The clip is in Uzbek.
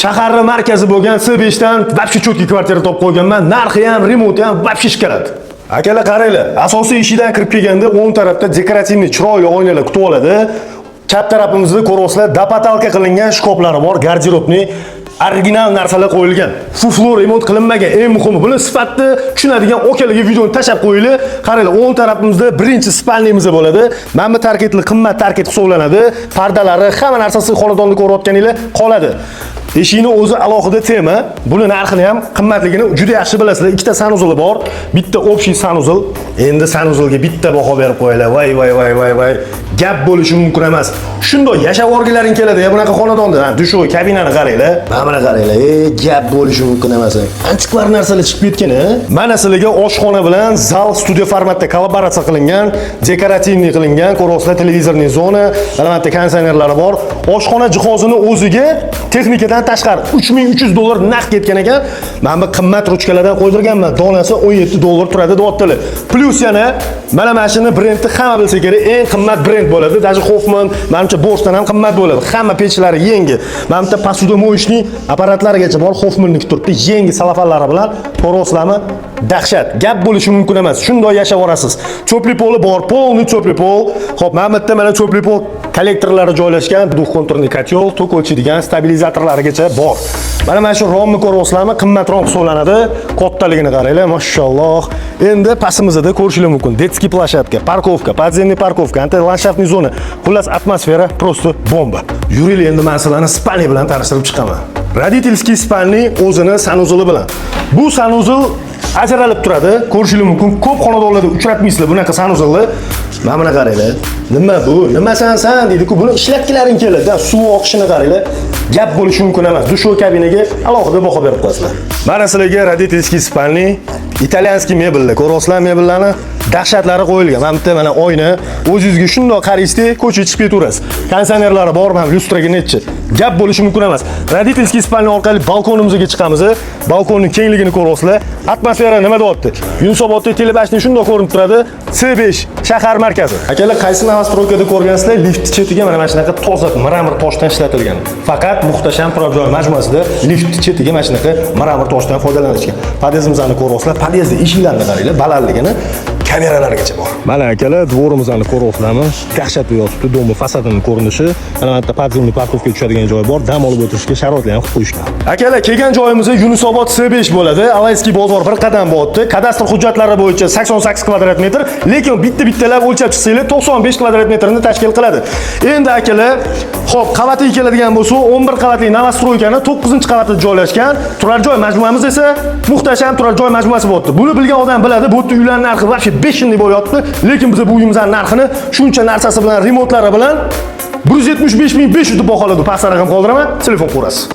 Shaharni markazi bo'lgan C5 dan вообще чёткий kvartira topib qo'yganman. Narxi ham, remonti ham вообще шоколад. Akalar, qaranglar, asosiy eshigidan kirib kelganda o'ng tarafda декоративный chiroyli oynalar kutib oladi. Chap tarafimizda ko'ryapsizlar, до потолка qilingan shkaflari bor, гардеробный original narsalar qo'yilgan. Фуфло remont qilinmagan. Eng muhimi, buni sifatni tushunadigan okalarga videoni tashlab qo'yinglar. Qaranglar, o'ng tarafimizda birinchi спальня miz bo'ladi. Mana bu tarketli qimmat tarket hisoblanadi. Pardalari, hamma narsasi xonadonni ko'rayotganinglar qoladi. Eshikni o'zi alohida tema. Buni narxini ham, qimmatligini juda yaxshi bilasizlar. Ikkita санузел i bor, bitta общий санузел. Endi санузел ga bitta baho berib qo'yinglar. Voy voy voy voy voy. Gap bo'lishi mumkin emas. Shundoq yashab olgilaring keladi ya bunaqa xonadonda. Ha, душевой kabinani qaranglar. Mana buni qaranglar. Ey, gap bo'lishi mumkin emas. Antikvar narsalar chiqib ketgan, a? Mana sizlarga oshxona bilan zal studiya formatda kollaboratsiya qilingan, декоративный qilingan, ko'ryapsizlar, телевизорный zona, albatta konditsionerlari bor. Oshxona jihozini o'ziga texnikadan tashqari 3300 dollar naqd ketgan ekan. Mana bu qimmat ruchkalardan qo'ydirganman. Donasi 17 dollar turadi deyaptilar. Плюс yana mana shuni brendni hamma bilsa kerak, eng qimmat brend bo'ladi. Даже Hoffman, manimcha, Boschdan ham qimmat bo'ladi. Hamma pechlari yangi. Mana bitta посудомоечный apparatlarigacha bor, Hoffmanniki turibdi, yangi salafanlari bilan. Ko'ryapsizlarmi? Dahshat. Gap bo'lishi mumkin emas. Shundoq yashab yuborasiz. Тёплый poli bor, полный тёплый pol. Xo'p, mana bu yerda mana тёплый pol kollektorlari joylashgan, двухконтурный котел, tok o'lchaydigan stabilizatorlarigacha bor. Mana shu romni ko'ryapsizlarmi? Qimmat rom hisoblanadi. Kattaligini qaranglar, mashalloh. Endi pastimizda ko'rishingiz mumkin. Детский площадка, парковка, подземный парковка, anta ландшафтный zona. Xullas, atmosfera просто bomba. Yuringlar, endi men sizlarni спальня bilan tanishtirib chiqaman. Родительский спальня o'zini санузел i bilan. Bu санузел ajralib turadi. Ko'rishingiz mumkin. Ko'p xonadonlarda uchratmaysizlar bunaqa санузел ni. Mana buni qaranglar. Nima bu? Nimasan san deydi-ku. Buni ishlatgilaring keladi. Suv oqishini qaranglar. Gap bo'lishi mumkin emas. Душевой kabinaga alohida baho berib qo'yasizlar. Mana sizlarga родительский спальня, итальянский mebellar. Ko'ryapsizlar mebellarni? Dahshatlari qo'yilgan. Mana bitta mana oyna. O'zingizga shundoq qaraysizda, ko'chaga chiqib ketaverasiz. Konditsionerlari bor, mana lyustraga nechi. Gap bo'lishi mumkin emas. Родительский спальня orqali balkonimizga chiqamiz. Balkonning kengligini ko'ryapsizlar. Atmosfera nima deyapti? Yunusobodda телебашня shundoq ko'rinib turadi. C5 shahar markazi. Akalar, qaysi новостройка da ko'rgansizlar, lift chetiga mana shunaqa toza мрамор toshdan ishlatilgan. Faqat Muhtasham turar joy majmuasida lift chetiga mana shunaqa мрамор toshdan foydalanishgan. Podyezdimizni ko'ryapsizlar. Podyezdni eshiklarini qaranglar, balandligini, kameralargacha bor. Mana akalar, двор imizni ko'ryapsizlarmi? Dahshatli yotibdi, дом ni fasadini ko'rinishi. Mana bu yerda подземный парковка ga tushadigan joy bor. Dam olib o'tirishga sharoitlar ham qilib qo'yishgan. Akalar, kelgan joyimiz Yunusobod C5 bo'ladi. Alayskiy bozor bir qadam bo'lyapti. Kadastr hujjatlari bo'yicha 88 kvadrat metr, lekin bitta-bittalab o'lchab chiqsanglar 95 kvadrat metrni tashkil qiladi. Endi akalar, xo'p, qavatiga keladigan bo'lsa, 11 qavatli новостройка ni 9-qavatida joylashgan. Turar joy majmuamiz esa Muhtasham turar joy majmuasi bo'lyapti. Buni bilgan odam biladi, bu yerda uylar narxi вообще бешеный bo'lyapti, lekin biz bu uyimizning narxini shuncha narsasi bilan, remontlari bilan 175 500 deb baholadi. Pastda raqam qoldiraman, telefon ko'rasiz.